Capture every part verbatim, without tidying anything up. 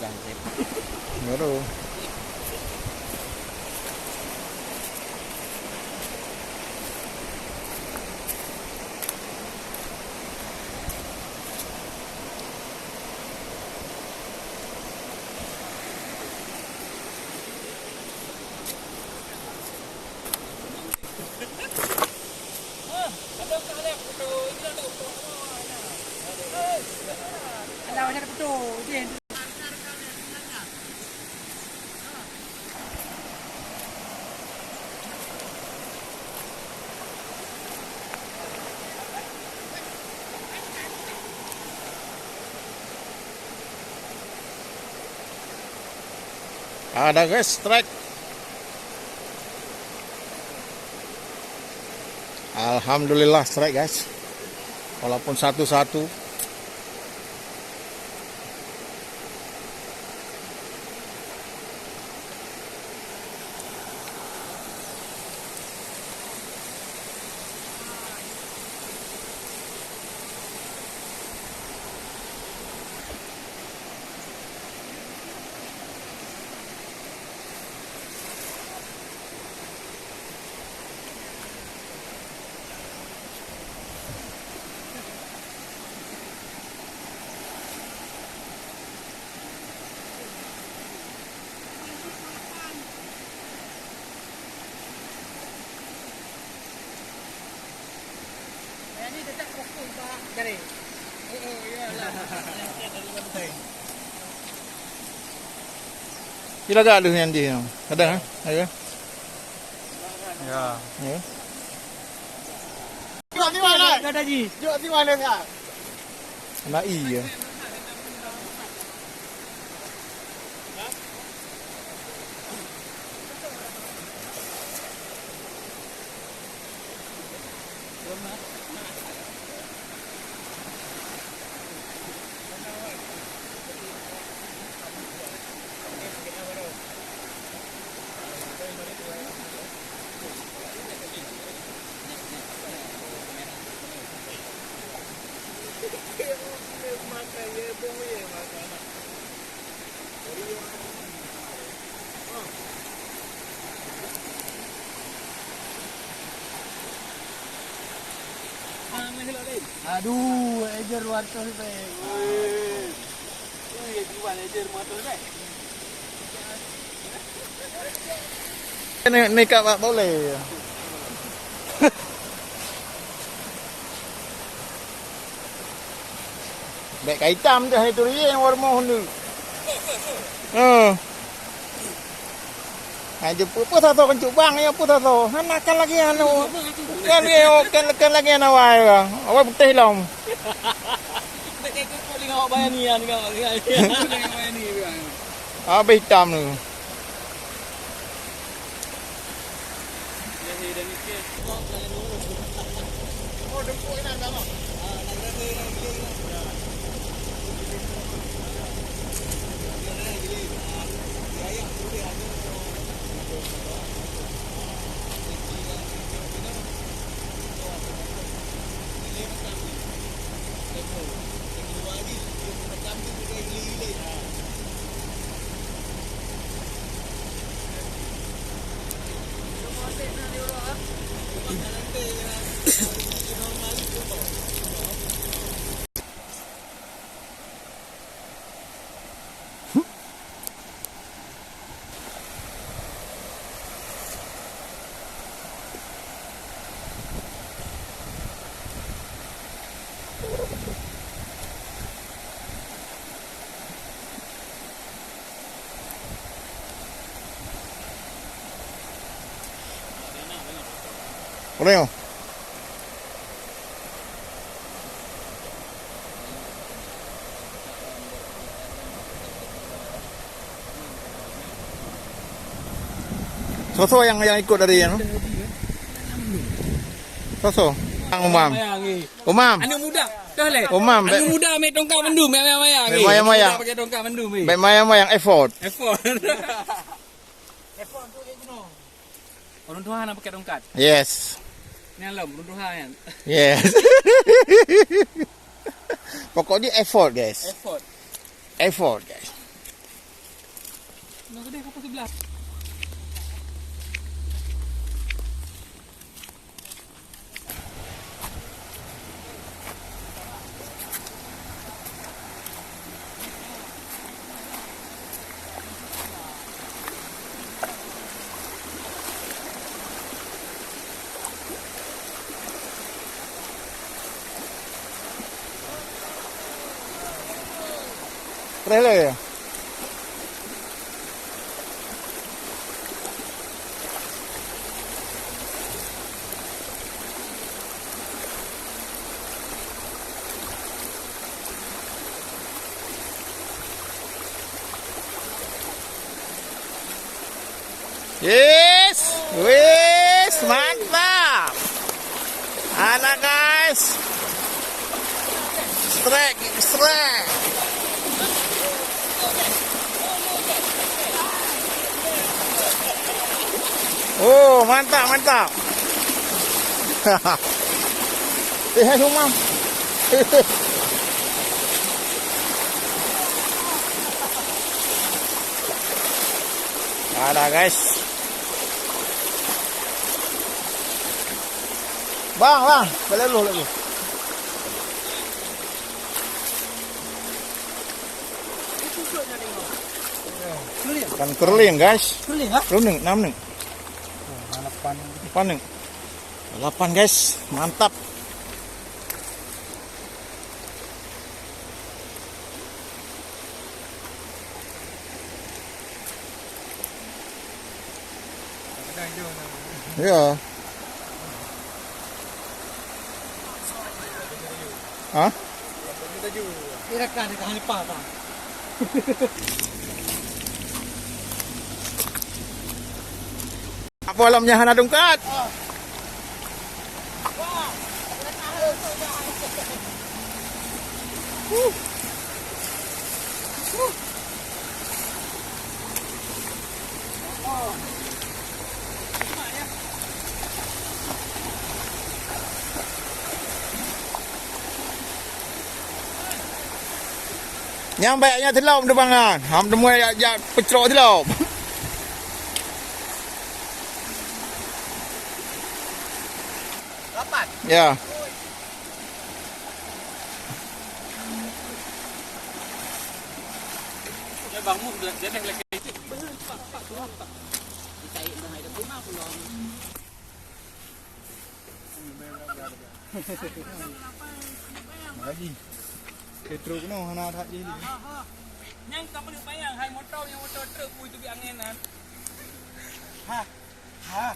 Baru. Ada guys, strike. Alhamdulillah strike guys. Walaupun satu-satu. Sila gak deh nyan deh. Kadang, eh? Ayo. Ya. Ya. Nak iya. Aduh, ejer dua ratus ribu. Weh. Weh, jual ejer dua ratus ribu. Ni, ni kat bak boleh. Bèk ka itam teuh itu rieng warmoh tu. Heeh. Hai jumpa peue sasoe keuncuk bang ya peue sasoe. Hana kan lagi anu. Kan lagi kan, kan lagi anu awai. Awai putih lom. Habis itam tu. Boleh, oh. Soe-soe nyang, nyang ikut dari anu? Soe-soe? Kang Umam. Umam. Aneuk muda. Dah leh. Umam, aneuk muda ambil tongkat mandum, ambil maya-maya. Ambil maya-maya. Aneuk muda pakai tongkat mandum. Ambil maya-maya, effort. Effort. Effort untuk dia kena. Ureueng tuha hana pakai tongkat. Yes. Ni alom, ureueng tuha kan. Yes. Pokoknya effort, guys. Effort. Effort, guys. Nah, gede kapal sebelah. Trailer ya? Yes, wis, mantap. Ada guys. Strike, strike. Oh, mantap, mantap. Eh, hai, Suma. Ada, guys. Bang, bang, balik dulu, balik dulu. Ikan keruling, guys. Keruling, ha? Keruling, enam nih. Oh, delapan. Delapan nih. Delapan, guys. Mantap. Ya. Hah? Apa alamnya hana tungkat? Nyang banyak nyan tilom tu bangan. Ham teumui jak, jak peucrok tilom. Lapan. Ya. Ya, Bang Muh, dia, dia dah lagi. Lagi. Petrol kena hana that je. Nyang ka meuneueng payang, hai motor, nyang motor truk, pui teubiet angén nyan. Ha. Ha.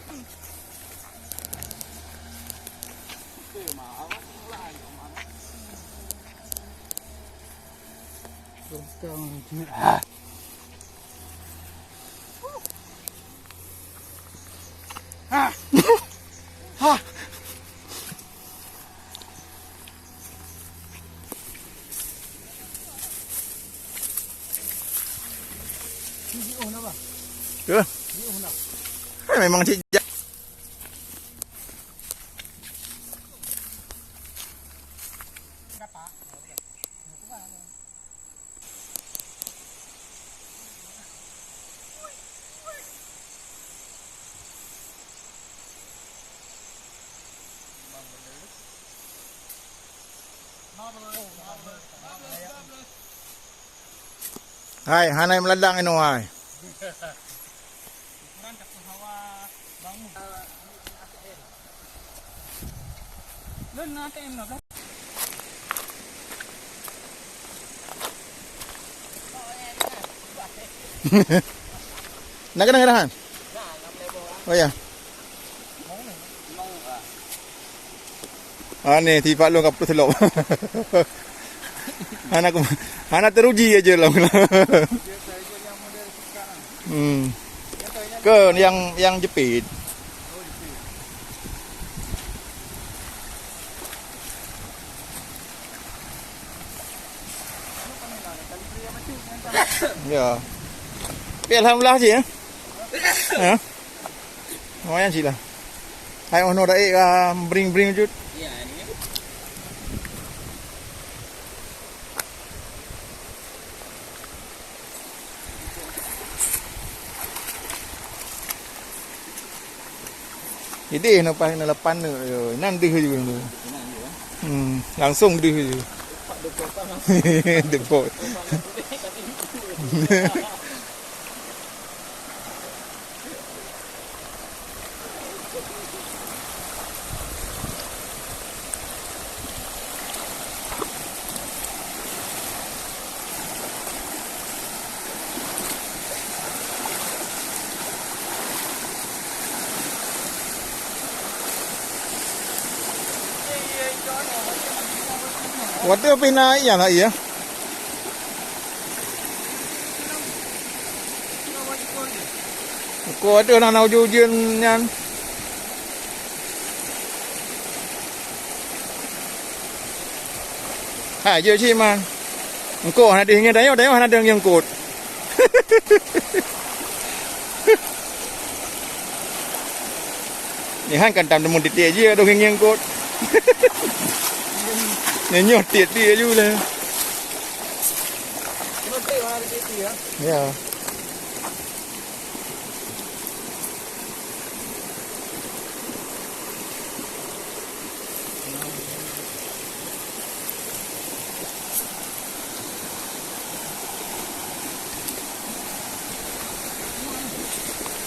Ah. Ah. Ah. Ke? Eh, memang cik jak. Hai, hana meuladang inoe hai. Nak kena ngerahan? Oh ya. Ah, ni, tipak lôn ka peuteulok. Hana ku, hana teuruji aja lôn. Hmm. Ke yang, yang jepit. Ya. Tapi alhamdulillah cit, ya. Ya. Lumayan cit lah. Hai, oh, no, daik, ah, bring-bring jut. Ya, ini. Idéh na paih na lapan neuk yo. Nan deuh ju. Hmm, langsung deuh ju. Deuh. Watèe pih na ié lah ié. Ko ada na na ujeuen nyan. Hai, jeuet cit man. Engkau hana deuh ngieng dayoh, dayoh hana deuh ngieng kot. Nyoe han kan tam deungon tiek-tiek jih, deuh ngieng kot. Nyoe tiek-tiek ju lah. Ya.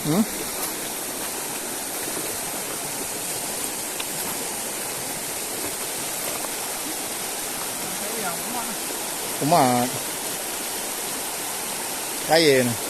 Hmm? Umat. Kaya ni.